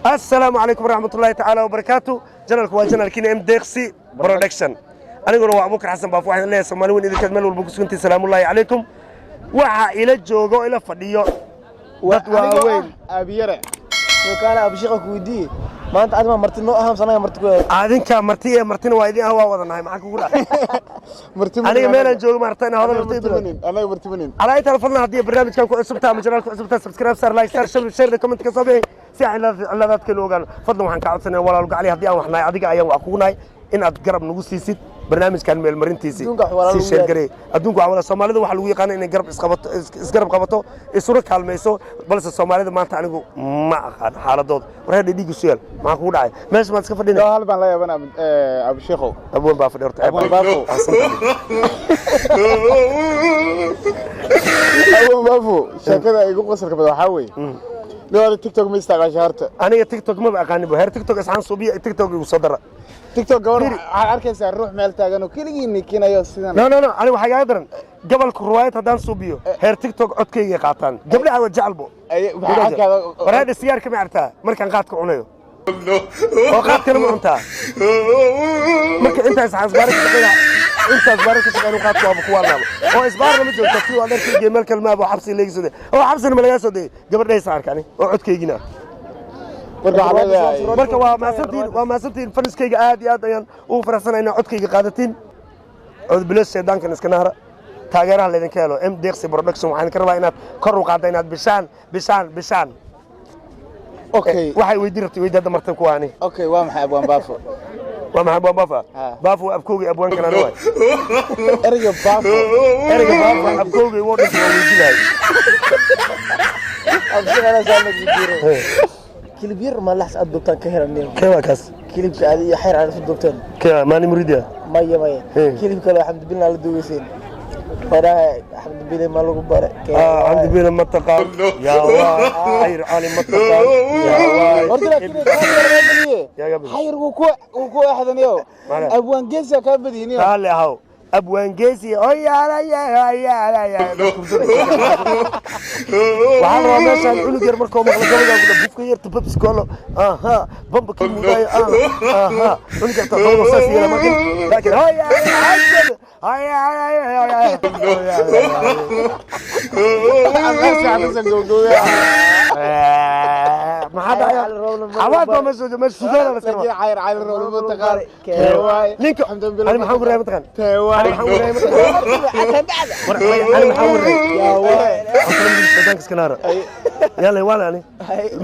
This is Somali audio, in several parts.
Assalaamu calaykum waraxmatullaahi tacaala wabarakaatu. Channelku waa channelkiina M Deeqsi Production, aniguna waa Abuukar Xasan Baafo. Waxaan leeyahay, Soomaali weyn idinkaad meel walba ku sugantihi, salaamullaahi calaykum. Waxaa ila jooga oo ila fadhiyo dad waaweyn. Aabiyare. Kaale, abshiqa ku weydiiye, maanta adma marti noo aham sanaga marti ku Adinkaa marti ee martina waa idin ah, waa wada nahay. Maxaa kugu dhacay? Marti. Aniga meelaan joogo maarta inaa hadal horta idilo. Anaga marti manin. Calaa intaan fadlan, haddii barnaamijkan ku cusubtaa ama channelka ku cusubtaa, subscribe saar, like saar, share, share, comment ka soo bixi si aan ciladaadkeenu ogaano. Fadlan waxaan kaa codsanaya, walaal gacali, haddii aan wax nahay, adiga ayaan wax kugu nahay, in aad garab nagu siisid barnaamijkan meelmarintiisii. Adduunka wax walaal Si lagu share yahay. Garee. Adduunka wax walaal. Soomaalida waxaa lagu yaqaana inay garab isqabato, isgarab qabato, isuna kaalmayso, balse Soomaalida maanta anigu ma aqaan xaaladooda. War heedha, dhiig isu yaal. Maxaa kugu dhacay? Meesha maad iska fadhina. Hal baan la yaabana, Abshiikhow. Abwan baa fadhi horta. Abwan Baafo. Ahsanta. Abwan Baafo, sheekada igu qosolka badan waxaa weeye, nin TikTok ma isticmaasha horta? Aniga TikTok maba aqaanin bo. Heer TikTok isxaan suubiya, TikTok igu soo dara. TikTok gabar waxaad arkaysaa ruux meel taagan oo keligii nikinayo sidan. No, no, no, aniga waxaa igaaga daran gobolka ruwaayad haddaan suubiyo, heer TikTok codkaygay qaataan gabdhaha waa jecelbo. Waxaa codkaada. Waraadha, sigaarka ma artaa markaan qaadka cunayo oo qaadkana ma cuntaa? Marka intaas isbaaro ka shaqeeya, intaas isbaaro ka shaqeeya, qaadka waaba kuwaa laabo oo isbaarna ma joogta si adeerkayga meel kale maaba xabsi leegi soo day oo xabsina ma lagaa soo dayay gabadhaysa arkani oo codkaygina. Marka waxaa leedahay Marka waa mahadsantihiin, waa mahadsantihiin faniskayga. Aad iyo aad ayaan ugu faraxsanahay inaad codkayga qaadatiin. Codbilos shaydaankan iska nahra. Taageeraha laydinka helo M Deeqsi Production, waxaan idinka rabaa inaad kor u qaadda, inaad bishaan bishaan bishaan. Okay. Waxay weydiin rabtay weydi hadda martan kuwaani. Okay, waa maxay Abwaan Baafo? Waa maxay Abwaan Baafa? Ha. Baafo waa abkoogay, abwaankan ana waay. Ereyga Baafo. Ereyga Baafo abkoogay woo dhintay, waa weydiinahay. Abshiqana saa la weydiiray, clip yar ma laxs aad duubtaan ka helanay. Kee waa kaas? Clipka aad iyo Xayr aad isu duubteen. Kee, maani muridiya? Maya, maya. Hey. Clip kale oo Xamdi Bilna la duugeyseen waraha, Xamdi Bile ma lagu bare? Xamdi Bile ma taqaan? Yaa waa Xayr Cali, ma taqaan? Yaa waay. Horta laakiin kaa badiye. Yaa gaa badiyey. Xayr wuu ku axdaniyo. Male. Abwaan Geesa kaa badiyniyo. Raalli ahow, abwaangeesi oyaalayaayaaya. Waxaa la rabaa meeshaan cunug yar markoo maqlo gabaygaa ku bufka yarta Pepsi Cola, aha, bamba kii mudaayo, aha, cunug yarta doodo saas yeela markin, laakiin hoya. Xasan gowgowya. Maxaa dhacaya? Xawaad baa meesha meesha sugaana la iska laakiin rabaa. Xayr Cali Roole ma taqaan? Kee waay? Ninka Xamdi Bile. Ani maxaan ku raaya mataqaan? Tee waay? Ani maxaan ku raaya mataqaan? War ani maxaan u raaya? Shaydaanka iska naara. Yalla waala, ani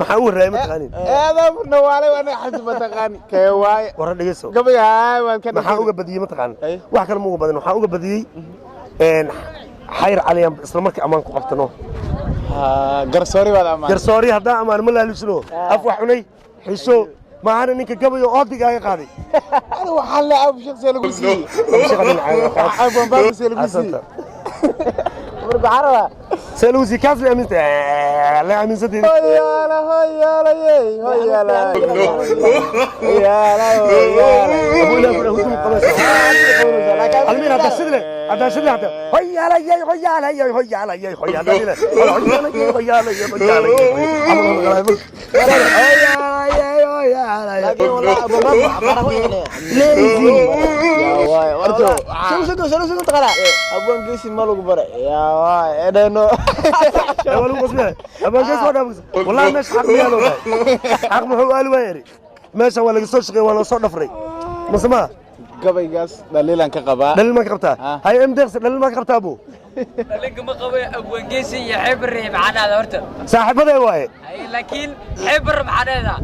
maxaa u raaya mataqaanin? Eedaa nawaalay anaga. Xamdi ma taqaani? Kee waay? Warra, dhegeyso. Gabayga haay waan ka Maxaa uga badiyey mataqaan? Ay. Wax kale ma uga badin, waxaa uga badiyey Xayr Caliyaan isla markii ammaan ku qabtano. Garsoori baad amaan. Garsoori haddaan ammaan ma laalusno, af wax cunay xiso maahana. Ninka gabayo oodiga aga qaaday. Ani waxaa la abu shaqsi lagu siiyey. Shaqa dhinaca. Abwaan Baafo see lagu siiyey? Asanta. Marka waxaa rabaa See lagu siiyey? Kaas la aaminta, la aaminsanteed. Hoyaala hoyaalayey hoyaala hoyaala hoyaala. Abu ilaah ku hudum qabaysa almiin hadda sidle hadda sidle hadda hoyaalayay hoyaalayay hoyaalayay hoyaalayay hoyaalayay hoyaalayay hoyaalayay hoyaalayay hoyaalayay. Laakiin wallahi Abwaan Baafo abaara ku iqnaya. Lazy. Yaa waay, soo taqana abwaan Geesi ma lagu bare? Yaa waay, edheno. Waa lagu qasbaya abaan Geesi, waa dhaafaysa wallahi. Meesha xaq miyaa loo dhahay? Xaq muxuu aali waa yari, meesha waa laga soo shaqeeyey, waa loo soo dhafray, mase ma Gabaygaas dhaliilan ka qabaa. Dhalil ma ka qabtaa? Ah. Hay, M Deeqsi, dhalil ma ka qabtaa abu? Dhalinka ma qabo. Abwaangeesi iyo Xeebare maxaa dhahdaa horta? Saaxiibadee waaye. Ay, laakiin Xeebar maxaa dhahdaa?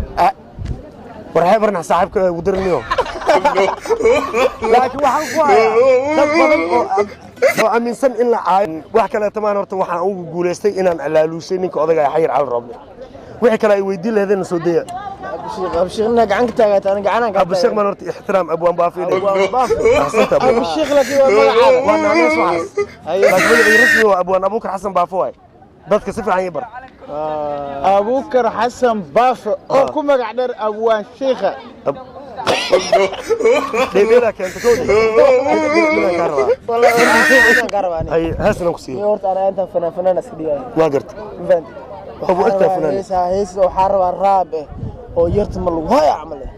War Xeebarna saaxiibka ugu dirniyo, laakiin waxaan ku hayaa dad badan oo aaminsan in la caayo. Wax kaleeto maan, horta waxaan ugu guulaystay inaan alaaluushay ninka odayga ah, Xayir Cali Rooble. Wixii kale ay weydiin laheedeenna soo daya. Abshiiqna gacan ka taagata, ana gacanaan ka. Abusheekh maan horta, ixtiraam Abwaan Baafi. Abwaan Baafi. Ahsanta, Abwaan. Abushiikh, laakiin waa magacaada. Waa naanees waxaas, laakiin magacii rasmi waa Abwaan Abuukar Xasan Baafo waay. Dadka si fiican ii bar. Abuukar Xasan Baafo oo ku magac dheer Abwaan Shiikha. Dheedheedaa keenta kowdi, dheedheedaan kaa rabaa. Wallahi ka rabaa. Hay, heesnan ku siiyo. Ni horta ana intaan fanaan fanaan iska dhigaya. Waa garta. Ma fahanti? Waxuu u egtaa fanaan. Heesa heesa waxaa rabaa rap eh. Oo yarta ma lagu haya camal eh.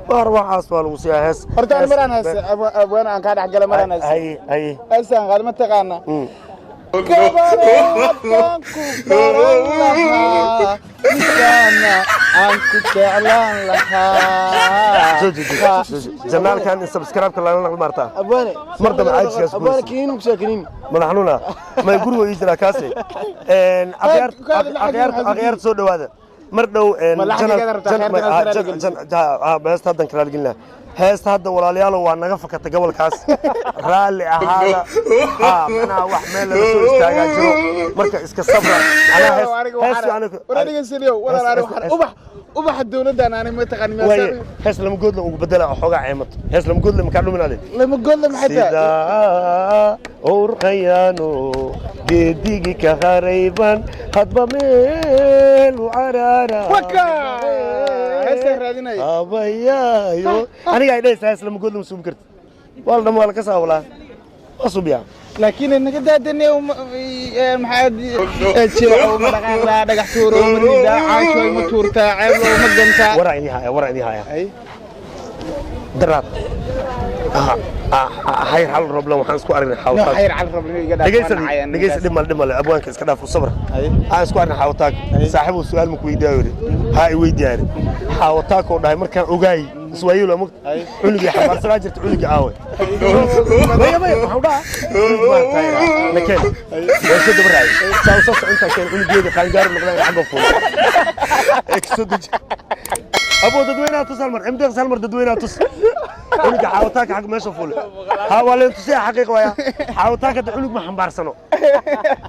Waar, waxaas waa lagu siiyaa hees. Horta aan maraan hayse, abwaan aan kaa dhex gala, maraan hayse. Haye, haye. Heestaan qaad ma taqaana? Gabarey haddaan ku baran lahaa, misaana aan ku jeclaan lahaa. Soo jeedi channelkan in subscribe-ka lala naqli maartaa. Abwaane. Mar dambe caajiskaas. Abwaane, kiniin ku soo kiniin. Madax xanuuna may guriga ii jiraa kaasi. Akhyaarta, soo dhawaada mar dhow. Ma laxnigeeda rabtaa? Khayrtan. Heesta haddan kala heesta hadda, walaalayaalo, waa naga fakatay gobolkaas, raalli ahaada. Ha, macnaha wax meel laga soo istaagaa jiro, marka iska sabra. Macnaha hees War aniga siliyo walaal, ani waxaan ubax dawladdan ani ma taqaan. Waaye, hees lama goodla ugu bedela oo xoogaa ceemato. Hees lama goodla makaa dhumin ade. Lama goodla maxay tahay? Sidaa owrqayaano geedigi ka harayban hadba meel u caraara. Waka heestaan raadinaya. Abayaayo, aniga ay dhahaysaa hees lama goodla ma suubi karti, waa la dhama, waa la ka saawalaa, waa suubiyaa. Laakiin naga daadane, maxaa jeexo ma dhaqaaqdaa, dhagax tuuro ma ridaa, caasho ma tuurtaa, ceeblo ma gantaa? Waraa idin haya, waraa idin haya. Ay. Daraad Xayr Xal Roblan waxaan isku aragnay No. Xawtaag. Xayr Cal Roblan iga dhaaf. Dhegeysa, dhegeysa, dhib male, dhib male, abwaanka iska dhaaf, sabr. Ay. Aan isku aragnay Xawtaag. Saaxiibuu su'aal ma ku weydiiyaa yiri, haa i weydiiyaa yiri. Xawtaag oo dhahay markaan ogaay iswaayilo ma cunugii xambaarsanaa jirta, cunugii aawe? Maya, maya, waxaan dhahaa cunug maaragtay nakeen waa soo daba raacay, saa u soo socontaa keen cunugeeda qaangaar noqdaan xagga fuula ee kasoo deji. Aboo, dadweynaha tus hal mar, imdeeq hal mar, dadweynaha tus cunuga Xaawataanka xagga meesha fuule. Ha, waa leen tusiya, xaqiiq waaya. Xaawataanka hadda cunug ma xambaarsano,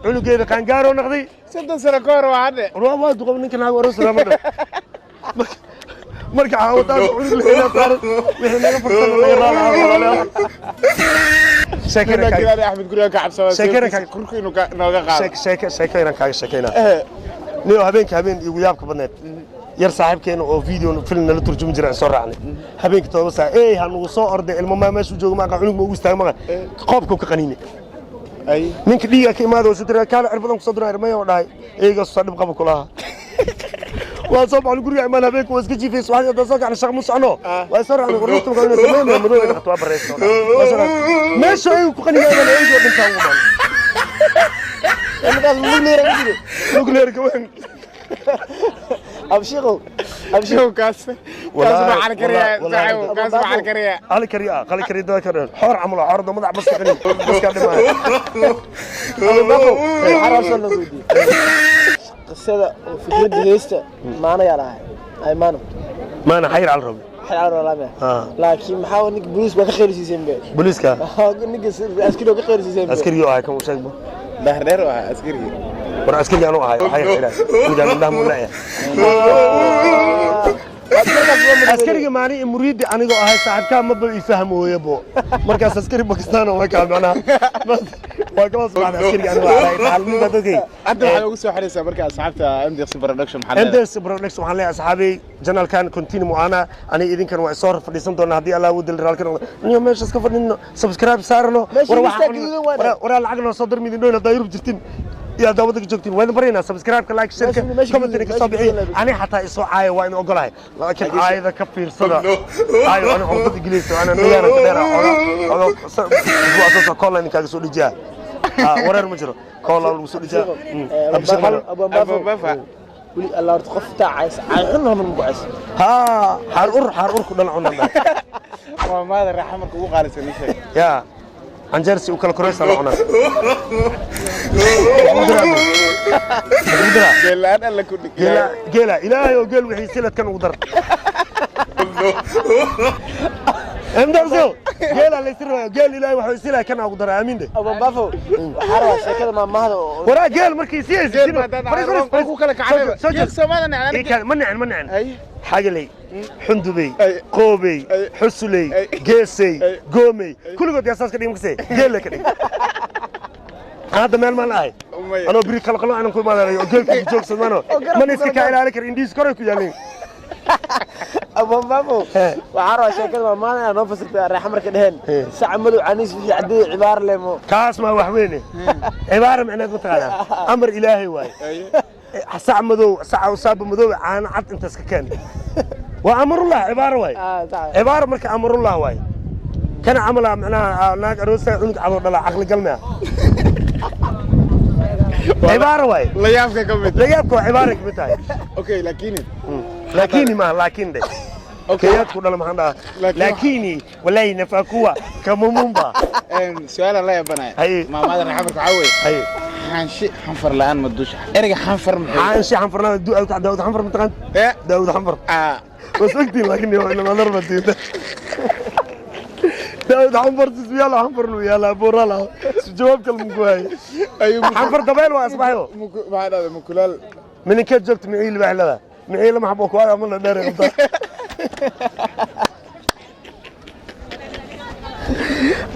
cunugeeda qaangaaroo noqday. 30 sano ka hor waa hadde. Waa duqob ninka naag aroos lama dhan. Marka Xaawataanka cunug leena saaran wixii naga fursan laga raalaha walaalayaal. Sheekada laakiin kaaga ani Axmed guriga ka cabsada Sheekada kurku inuu nooga qaado. Sheeko inaan kaaga sheekaynaa niyo, habeenka habeen igu yaabka badneed, yar saaxiibkeena oo video film nala turjumi jira aan soo raacnay habeenkii 7 saac. Ey, ha nugu soo orday ilmo, maa meeshuu joogo ma aqaan, cunug ma ugu istaaga maqa, qoobkuu ka qaniinay. Ay. Ninka dhiiga ka imaada oo soo kaala cirbadan kusoo diray maya oo dhahay eygaas soo dhib qaba kulaha. Waa soo baxay guriga imaan, habeenku waa iska jiifay, subaxdii haddaan soo kacnay shaqo ma socono, waa soo raacnay. Warnta ma inuu sameeyo madow ay dhaqato, waa bareyso, waa soo raacnay meesha ay ku qanigaayeen, eygoo dhintaa ugu maan. Markaas nuclear ku jiro. Nuclearka weyn. Abshiiqow, abshiiqow. Kaas baa cali kariya, saaxiib, kaas baa cali kariya. Qali kariya, qali kariya, dadka dhan xoor camal oo xoorda madax baska qani baska dhimaayo. Abubakow, waxaa rabaa soo lagu weydiiyey qisada oo fikradda heesta maana yaa lahay ay maano. Maana Xayir Cal Roble. Waxay cawr laamaya. Ah. Laakiin maxaa ninka booliis baa ka qeyrisiiseen be? Booliiska. Ninka askari oo ka qeyrisiiseen be. Askarigii ahay kan u sheegba. Dheer oo ahaa askarigii. War, askarigii anuu ahay, xayir ilaahay anigaa indhaha muulaya. Askariga maani muriidi anigoo ahay, saaxiibkaa maba ii fahmooye bo. Markaas askari Bakistaan oo kaa macnaha waa kaba soo baxday askariga anigoo ahay tacalminta dadkay. Hadda waxaad ugu soo xiraysaa marka asxaabta MDC Production, maxaa leedahay? MDS Production waxaan leeyahay, asxaabey, channelkan continue mu'aana, aniga idinkan waa soo fadhiisan doonaa haddii Allah uu dil raalka noqdo. Niyo meeshaas ka fadhino, subscribe saarno. Meesha war liistaa gaduudan waa waraa lacag noo soo dar midin dhoyn haddaa Yurub jirtin iyo haddaa waddanka joogtiin, waa idin baryaynaa subscribe-ka, like, share-ka, meesha comment ka soo meesha bixiya. gaduudan. Ani xataa isoo caaya waa idin ogolahay, laakiin caayada ka fiirsada. Caayo ani curdada gelaysa ana dhagaana ka dheera ogo isbuuc soo koolla idinkaaga soo dhejiyaa. Wareer ma jiro, koolla lagu soo dhejiyaa. Abu Bafa. Weli alla horta qof taa cays cay xun hormar ma ku cays. Haa, xaar ur, xaar ur ku dhan cunan. Waa maada raaxa marka ugu qaalisan ii sheeg. Yaa canjeersi u kala koraysa la cunaa. Geelaan alla ku dhig. Geela, geela ilaahay oo geel wixii siladkan ugu dar. Emdarso geela laysi rabaa, geel ilaahay waxuu silaa kan ugu dar, aamin de. Abu Bafo, waxaa rabaa sheekada maamahda oo Waraa geel markii si ay Geel baa ku kala kacay. Geel Soomaalida nacay. Ma nicin, ma nicin. Ay. Xagaley, Xundubey, Ay. Qoobey, Ay. Xusuley, Ay. Geesey, Ay. Goomey, kulligood yaa saas ka dhigi makasee geel la ka dhigi. Hadda meel maan ahay. Maya. Anoo biri qalqalo aanan ku imaanayo oo geelka ku joogsadmano mana iska kaa ilaali kara, indhihiis koray ku yaalin. Abu Bafo, He. waxaa rabaa sheekada maamahda inaad noo fasirtay raaxa marka dheheen He. sac madow caniis wixii caddeey cibaar lemo. Kaas maa wax weyne, cibaara micneed ma taqaanaa? Amar ilaahay waaye. Ay. Sac madow, sac saaba madow, caano cad intaas ka keen. Waa amarullah, cibaaro waay. Ah, sax. Cibaaro marka amarullah waay. Kana camala macnaha naag aroosa cunug cadoo dhala, caqli galmaya, cibaaro waay. La yaabka ka mid. Layaabka waa cibaaro kamid tahay. Okay, laakiin Lakini maaha, laakiin dhe. Okay. Keyaadku dhala maxaan dhahaa? Laakiin lakini wallahi nafakuwa kamumumba. Su-aalaan la yaabanaya. Haye. Maamada xafarka waxaa weeye Haye. xaanshi xanfar la'aan ma dusha. Ereyga xanfar muxuu? Xaanshi xanfarnaa Daawud Xanfar mataqaan? Eh. Daawud Xanfar. Ah. Was ogtiin, laakiin waa marbatiin Daawud Xanfar sisbiyaal xanfar lu yaala buurala jawaab kale muku haye. Ayuu Xanfar dabeel waa asbaxyo. Maxaa dhahday mukulaal? Mininkeed joogta miciil baa leedahay, miciil ma xabo ku ama la dheer qabta.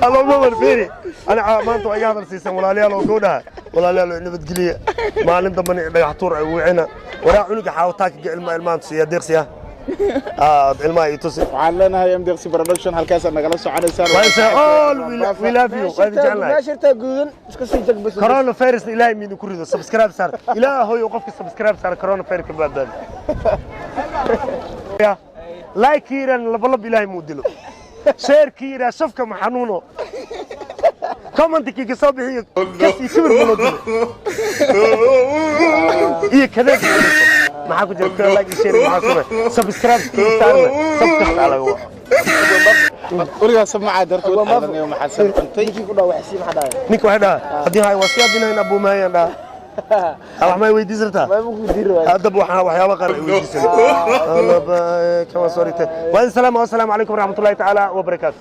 Allo mamar fiiri, ana maanta waa iga hadal siisan walaalayaal oo gowdhaha, walaalayaal oo nabadgeliya. Maalin dambana dhagax tuur ay wicina waraa cunuga xaawataanka ga ilmaa ilmahan tusiya deeqsiya aad ilmaha i tusi. Waxaan leenahay MDC Production, halkaasaad nagala soconaysaan. Waa isa all we love you, waa idin jecelnahay. Meesha irtaa gududan iska sii jag bas. Coronavirus ilaahay miidin ku rido. Subscribe saar, ilaahoy qofka subscribe saar coronavirus ka badbaadi. Like kiiran labalab ilaahay muu dilo, share kiira shafka ma xanuuno, commentkii ka soo bixiyo kas iyo kibir ma loo dilo iyo kadeed maxaa ku jira. Like iyo share maxaa sumay, subscribe kii saarna sab kasta laga waco. Weligaa samacaa dartood xaadanayo maxaa sab cuntay? Ninkii ku dhaw wax sii, maxaa dhahay? Ninka waxay dhahaa haddii hay waa siyaad inayn abuumaayaan dhaha wax may weydiisartaa. Ma ku diiri waay. Haddaba waxaa waxyaaba qaar ay weydiisan kama soo dhigtay. Waa in salaam, wasalaamu calaykum waraxmatullahi tacaala wabarakaatu.